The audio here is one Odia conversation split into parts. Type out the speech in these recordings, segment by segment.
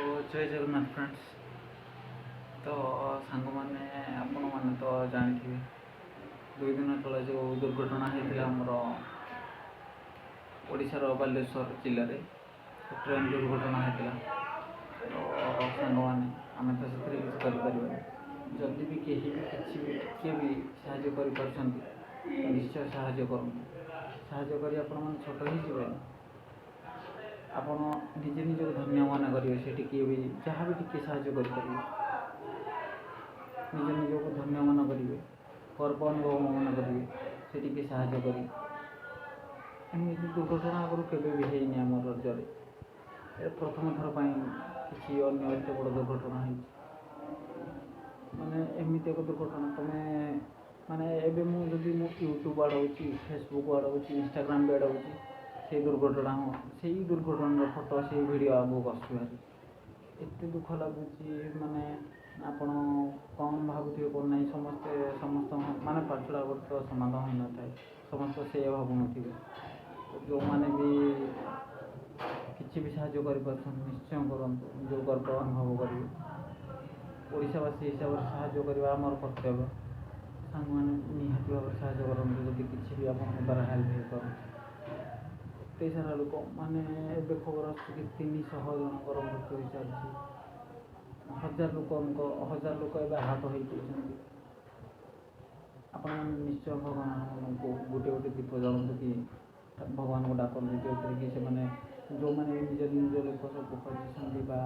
ଜୟ ଜଗନ୍ନାଥ ଫ୍ରେଣ୍ଡସ୍। ତ ସାଙ୍ଗମାନେ, ଆପଣମାନେ ତ ଜାଣିଥିବେ, 2 ଦିନ ତଳେ ଯେଉଁ ଦୁର୍ଘଟଣା ହେଇଥିଲା ଆମର ଓଡ଼ିଶାର ବାଲେଶ୍ୱର ଜିଲ୍ଲାରେ ଟ୍ରେନ୍ ଦୁର୍ଘଟଣା ହେଇଥିଲା। ତ ସାଙ୍ଗମାନେ, ଆମେ ତ ସେଥିରେ କିଛି କରିପାରିବାନି। ଯଦି ବି କେହି ବି କିଛି ବି ଟିକେ ବି ସାହାଯ୍ୟ କରିପାରୁଛନ୍ତି, ନିଶ୍ଚୟ ସାହାଯ୍ୟ କରନ୍ତୁ। ସାହାଯ୍ୟ କରି ଆପଣମାନେ ଛୋଟ ହେଇଯିବେନି। ଆପଣ ନିଜେ ନିଜକୁ ଧନ୍ୟ ମନେ କରିବେ। ସେଠି କିଏ ବି ଯାହା ବି ଟିକେ ସାହାଯ୍ୟ କରିପାରିବେ, ନିଜ ନିଜକୁ ଧନ୍ୟ ମନେ କରିବେ, ଗର୍ବ ଅନୁଭବ ମନେ କରିବେ ସେ ଟିକେ ସାହାଯ୍ୟ କରି। ଏମିତି ଦୁର୍ଘଟଣା ଆଗରୁ କେବେ ବି ହେଇନି ଆମ ରାଜ୍ୟରେ। ଏ ପ୍ରଥମ ଥର ପାଇଁ କିଛି ଅନ୍ୟ ଏତେ ବଡ଼ ଦୁର୍ଘଟଣା ହେଇଛି। ମାନେ ଏମିତି ଏକ ଦୁର୍ଘଟଣା, ତୁମେ ମାନେ ଏବେ ମୁଁ ଯଦି ମୁଁ ୟୁଟ୍ୟୁବ୍ ଆଡ଼ଉଛି, ଫେସବୁକ୍ ଆଡ଼ଉଛି, ଇନଷ୍ଟାଗ୍ରାମ୍ ବି ଆଡ଼ଉଛି, ସେଇ ଦୁର୍ଘଟଣା, ସେଇ ଦୁର୍ଘଟଣାର ଫଟୋ, ସେଇ ଭିଡ଼ିଓ ଆଗକୁ ଆସୁଛି ଭାରି। ଏତେ ଦୁଃଖ ଲାଗୁଛି, ମାନେ ଆପଣ କ'ଣ ଭାବୁଥିବେ, କ'ଣ ନାହିଁ। ସମସ୍ତେ ସମସ୍ତଙ୍କ ମାନେ ପାଛୁଡ଼ା ତ ସମାଧାନ ହୋଇନଥାଏ। ସମସ୍ତେ ସେଇଆ ଭାବୁନଥିବେ। ଯେଉଁମାନେ ବି କିଛି ବି ସାହାଯ୍ୟ କରିପାରୁଛନ୍ତି, ନିଶ୍ଚୟ କରନ୍ତୁ। ଯେଉଁ ଗର୍ବ ଅନୁଭବ କରିବେ। ଓଡ଼ିଶାବାସୀ ହିସାବରେ ସାହାଯ୍ୟ କରିବା ଆମର କର୍ତ୍ତବ୍ୟ। ସାଙ୍ଗମାନେ, ନିହାତି ଭାବରେ ସାହାଯ୍ୟ କରନ୍ତୁ, ଯଦି କିଛି ବି ଆପଣଙ୍କ ଦ୍ୱାରା ହେଲ୍ପ ହେଇପାରୁଛି। ଏତେ ସାରା ଲୋକ, ମାନେ ଏବେ ଖବର ଆସୁଛି କି 300 ଜଣଙ୍କର ମୃତ୍ୟୁ ହୋଇସାରିଛି। ହଜାର ଲୋକ ଏବେ ଆହତ ହେଇଯାଇଛନ୍ତି। ଆପଣମାନେ ନିଶ୍ଚୟ ଭଗବାନଙ୍କୁ ଗୋଟେ ଗୋଟେ ଦୀପ ଜଳାନ୍ତୁ କି ଭଗବାନଙ୍କୁ ଡାକନ୍ତୁ, ଯେଉଁଥିରେ କି ସେମାନେ ଯେଉଁମାନେ ନିଜ ନିଜ ଲୋକ ସବୁ ହଜିଛନ୍ତି ବା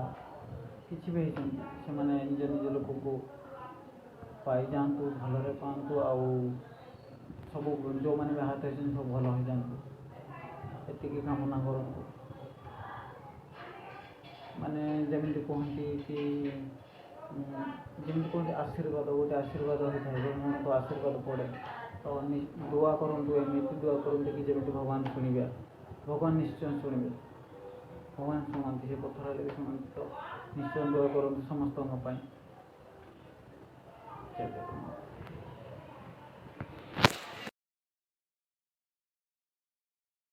କିଛି ବି ହେଇଛନ୍ତି, ସେମାନେ ନିଜ ନିଜ ଲୋକଙ୍କୁ ପାଇଯାଆନ୍ତୁ, ଭଲରେ ପାଆନ୍ତୁ, ଆଉ ସବୁ ଯେଉଁମାନେ ବି ଆହତ ହେଇଛନ୍ତି, ସବୁ ଭଲ ହେଇଯାଆନ୍ତୁ, ଏତିକି କାମନା କରନ୍ତୁ। ମାନେ ଯେମିତି କୁହନ୍ତି କି, ଯେମିତି କୁହନ୍ତି, ଆଶୀର୍ବାଦ ଗୋଟେ ଆଶୀର୍ବାଦ ହୋଇଥାଏ, ବ୍ରାହ୍ମଣଙ୍କ ଆଶୀର୍ବାଦ ପଡ଼େ। ତ ଦୁଆ କରନ୍ତୁ, ଏମିତି ଦୁଆ କରନ୍ତୁ କି ଯେମିତି ଭଗବାନ ଶୁଣିବେ। ଭଗବାନ ନିଶ୍ଚୟ ଶୁଣିବେ। ଭଗବାନ ଶୁଣନ୍ତି, ସେ ପଥର ହେଲେ ବି ଶୁଣନ୍ତି। ତ ନିଶ୍ଚୟ ଦୁଆ କରନ୍ତୁ ସମସ୍ତଙ୍କ ପାଇଁ। ଜୟ ଜଗନ୍ନାଥ।